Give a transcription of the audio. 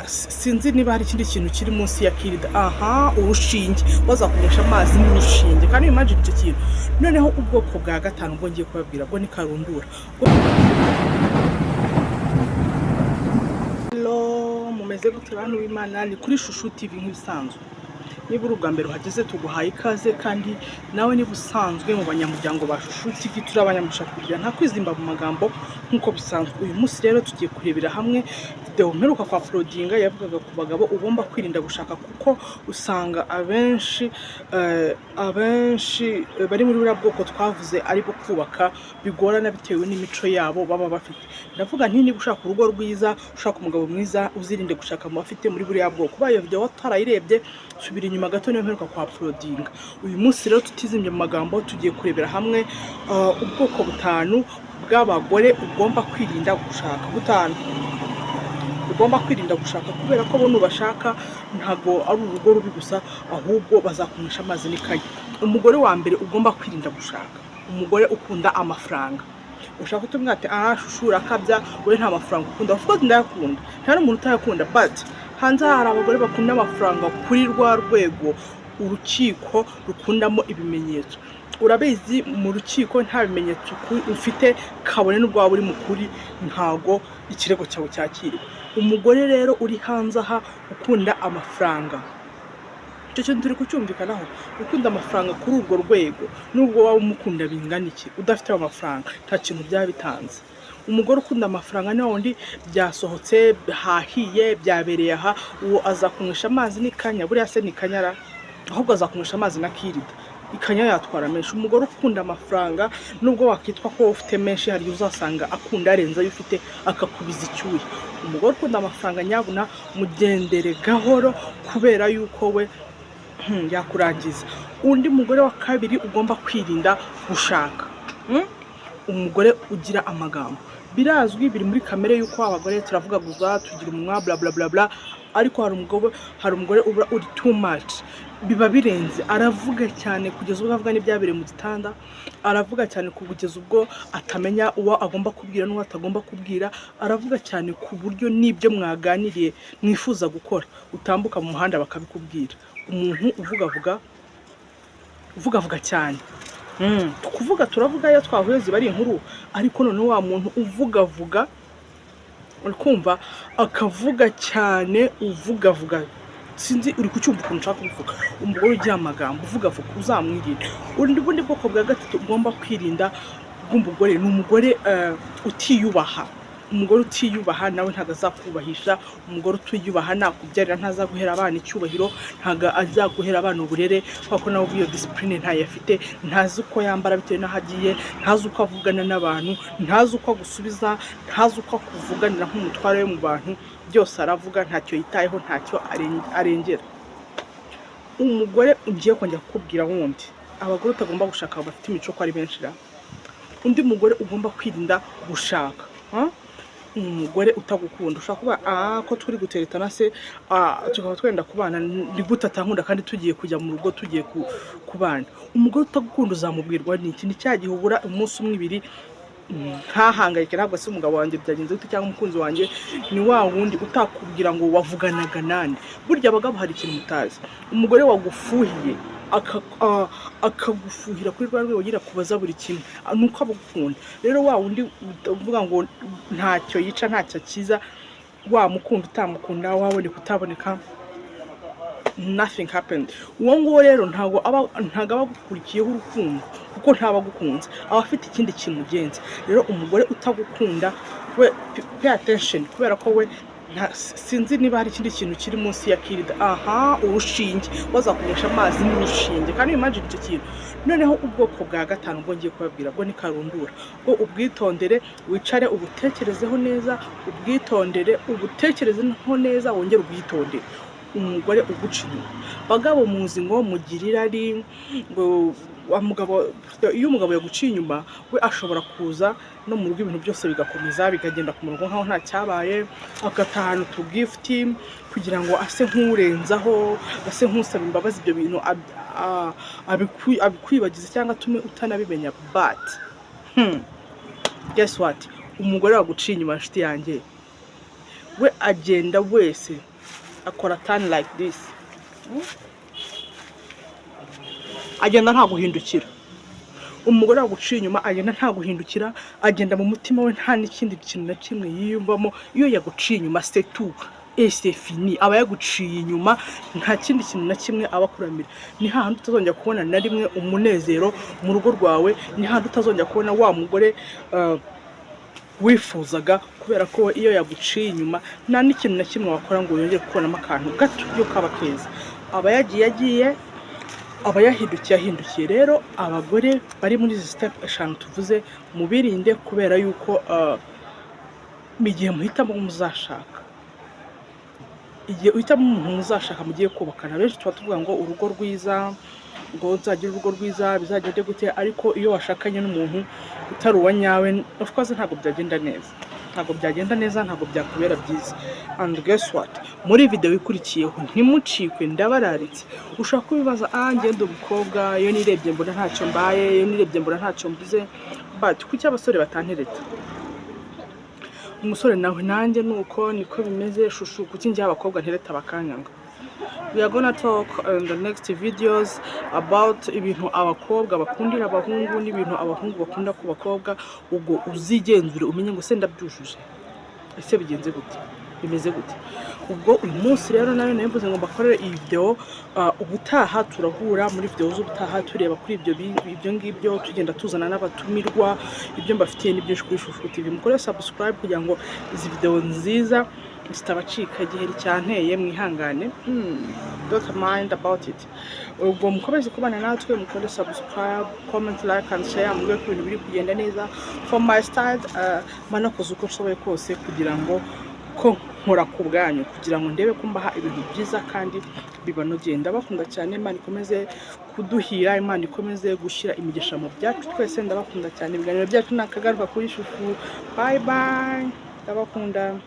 Sinzi niba hari ikindi kintu kiri munsi ya kirida. Aha, urushinge, bazakunyesha amazi n'urushinge. Kandi imagine icyo kintu. Noneho ubwoko bwa gatanu bwo ngiye kubabwira bwo ni karundura. Hello, mumeze gute bantu b'Imana? Ni kuri Shushu TV nk'ibisanzwe. Niba uri ubwa mbere uhageze, tuguhaye ikaze. Kandi nawe niba usanzwe mu banyamuryango ba Shushu TV, turi abanyamugisha kugira nta kwizimba mu magambo nk'uko bisanzwe. Uyu munsi rero tugiye kurebera hamwe video mperuka kwa uploadinga, yavugaga ku bagabo ugomba kwirinda gushaka, kuko usanga abenshi bari muri buriya bwoko twavuze ari bo kubaka bigorana bitewe n'imico yabo baba bafite. Ndavuga nti niba ushaka urugo rwiza, ushaka umugabo mwiza, uzirinde gushaka mu bafite muri buriya bwoko. Ubaye iyo video watarayirebye, subira inyuma gato, niyo mperuka kwa uploadinga. Uyu munsi rero tutizimbye mu magambo, tugiye kurebera hamwe ubwoko butanu bw'abagore ugomba kwirinda gushaka. Butanu ugomba kwirinda gushaka, kubera ko bo nubashaka ntabwo ari urugo rubi gusa, ahubwo bazakunyesha amazi n'ikayi. Umugore wa mbere ugomba kwirinda gushaka, umugore ukunda amafaranga. Ushaka kutubwira ati: "Ah, Shushu, urakabya, we nta mafaranga ukunda." Of course ndayakunda, nta n'umuntu utayakunda, but hanze aha hari abagore bakunda amafaranga kuri rwa rwego urukiko rukundamo ibimenyetso. Urabizi, mu rukiko nta bimenyetso ufite, kabone n'ubwo waba uri mukuri, ntago ikirego cyawe cyakirwa. Umugore rero uri hanze aha ukunda amafaranga, icyo kintu turi kucyumvikanaho, ukunda amafaranga kuri urwo rwego, nubwo waba umukunda bingana iki, udafite ayo mafaranga nta kintu byaba bitanze. Umugore ukunda amafaranga ni wa wundi byasohotse hahiye, byabereye aha, uwo azakunywesha amazi n'ikanya. Buriya se ni ikanyara? Ahubwo azakunywesha amazi na kirida, ikanya yatwara menshi. Umugore ukunda amafaranga, nubwo wakitwa ko ufite menshi, hari igihe uzasanga akunda arenze ayo ufite, akakubiza icyuya. Umugore ukunda amafaranga, nyabuna mugendere gahoro, kubera yuko we yakurangiza. Undi mugore wa kabiri ugomba kwirinda gushaka, Umugore ugira amagambo. Birazwi, biri muri kamere y'uko abagore turavugaguza, tugira umunwa, bla bla bla bla, ariko hari umugore uba uri too much, biba birenze. Aravuga cyane kugeza ubwo avuga n'ibyabereye mu gitanda, aravuga cyane kugeza ubwo atamenya uwo agomba kubwira n'uwo atagomba kubwira, aravuga cyane ku buryo n'ibyo mwaganiriye mwifuza gukora utambuka mu muhanda bakabikubwira. Umuntu uvugavuga, uvugavuga cyane. Kuvuga turavuga, iyo twahuye ziba ari inkuru, ariko noneho wa muntu uvugavuga, uri kumva, akavuga cyane, uvugavuga, sinzi uri kucyumva ukuntu nshaka kubivuga. Umugore ugira amagambo, uvugavuga, uzamwirinde. Undi bundi bwoko bwa gatatu ugomba kwirinda bw'umugore ni umugore utiyubaha. Umugore utiyubaha nawe ntabwo azakubahisha. Umugore utiyubaha nakubyarira ntazaguhera abana icyubahiro, ntabwo azaguhera abana uburere, kubera ko nawe iyo discipline ntayo afite. Ntazi uko yambara bitewe n'aho agiye, ntazi uko avugana n'abantu, ntazi uko agusubiza, ntazi uko akuvuganira nk'umutware we mu bantu. Byose aravuga, ntacyo yitayeho, ntacyo arengera. Umugore ugiye kongera kukubwira wundi, abagore utagomba gushaka bafite imico ko ari benshi ra. Undi mugore ugomba kwirinda gushaka, ha? Umugore utagukunda. Ushobora kuba ko turi guteretana se, tukaba twenda kubana, ni gute atankunda kandi tugiye kujya mu rugo, tugiye kubana? Umugore utagukunda uzamubwirwa n'iki? Ni cya gihe ubura umunsi umwe, ibiri, ntahangayike, ntabwo se umugabo wanjye byagenze gute cyangwa umukunzi wanjye. Ni wa wundi utakubwira ngo wavuganaga nande. Burya abagabo hari ikintu mutazi: umugore wagufuhiye, akagufuhira kuri rwa rwego agira kubaza buri kimwe, ni uko abagukunda. Rero wa wundi uvuga ngo ntacyo yica, ntacyo akiza, wamukunda utamukunda, waboneka utaboneka, nothing happened, uwo nguwo rero ntabwo aba agukurikiyeho urukundo, kuko ntaba agukunze, aba afite ikindi kimugenza. Rero umugore utagukunda we, pay attention, kubera ko we sinzi niba hari ikindi kintu kiri munsi ya kirida. Aha, urushinge, bazakunywesha amazi n'urushinge. Kandi imagine icyo kintu. Noneho ubwoko bwa gatanu bwo ngiye kubabwira bwo ni karundura. Bwo ubwitondere, wicare ubutekerezeho neza, ubwitondere, ubutekerezeho neza, wongere ubwitondere. Umugore uguca inyuma. Bagabo, muzi ngo mugira irari, ngo wa mugabo, iyo umugabo yaguciye inyuma, we ashobora kuza no mu rugo, ibintu byose bigakomeza bikagenda ku murongo nkaho nta cyabaye, agatahana utugift kugira ngo ase nk'urenzaho, ase nk'usaba imbabazi, ibyo bintu abikwibagize cyangwa atume utanabimenya. But guess what? Umugore waguciye inyuma, nshuti yanjye, We agenda wese, akora turn like this, agenda nta guhindukira. Umugore waguciye inyuma agenda nta guhindukira, agenda mu mutima we nta n'ikindi kintu na kimwe yiyumvamo. Iyo yaguciye inyuma, c'est tout et c'est fini. Aba yaguciye inyuma, nta kindi kintu na kimwe aba akuramira. Ni hahandi utazongera kubona na rimwe umunezero mu rugo rwawe, ni hahandi utazongera kubona wa mugore wifuzaga, kubera ko iyo yaguciye inyuma nta n'ikintu na kimwe wakora ngo yongere kubonamo akantu gato yo kaba keza. Aba yagiye agiye, aba yahindukiye ahindukiye. Rero abagore bari muri izi step eshanu tuvuze, mubirinde, kubera yuko igihe muhitamo muzashaka, igihe uhitamo umuntu muzashaka, mugiye kubakana, benshi tuba tuvuga ngo urugo rwiza, ngo nzagire urugo rwiza, bizagende gute? Ariko iyo washakanye n'umuntu utari uwa nyawe, of course ntabwo byagenda neza, ntabwo byagenda neza, ntabwo byakubera byiza. And guess what? Muri video ikurikiyeho ntimucikwe, ndabararitse. Ushobora kubibaza: "Ah, ngenda umukobwa, iyo nirebye mbona ntacyo mbaye, iyo nirebye mbona ntacyo mbuze, but kuki abasore batantereta?" Umusore nawe: "Nanjye nuko niko bimeze shushu, kuki njye abakobwa ntereta bakanyanga?" We are gonna talk in the next videos about ibintu abakobwa bakundira abahungu n'ibintu abahungu bakunda ku bakobwa. Ubwo uzigenzure umenye ngo: "Se ndabyujuje? Ese bigenze gute? Bimeze gute?" Ubwo uyu munsi rero nayo mvuze ngo mbakorere iyi video. Ubutaha turahura muri video z'ubutaha, tureba kuri ibyo ibyo ngibyo, tugenda tuzana n'abatumirwa. Ibyo mbafitiye ni byinshi kuri Shushu TV. Mukore subscribe kugira ngo izi video nziza zitabacika. Igiheri cyanteye, mwihangane, don't mind about it. Ubwo mukomeze kubana natwe, mukore subscribe, comment, like and share, mubwire ko ibintu biri kugenda neza. For my style, mba nakoze uko nshoboye kose kugira ngo ko nkora ku bwanyu, kugira ngo ndebe ko mbaha ibintu byiza kandi bibanogeye. Ndabakunda cyane. Imana ikomeze kuduhira, Imana ikomeze gushyira imigisha mu byacu twese. Ndabakunda cyane. Ibiganiro byacu nakagaruka kuri Shushu. Bye bye, ndabakunda.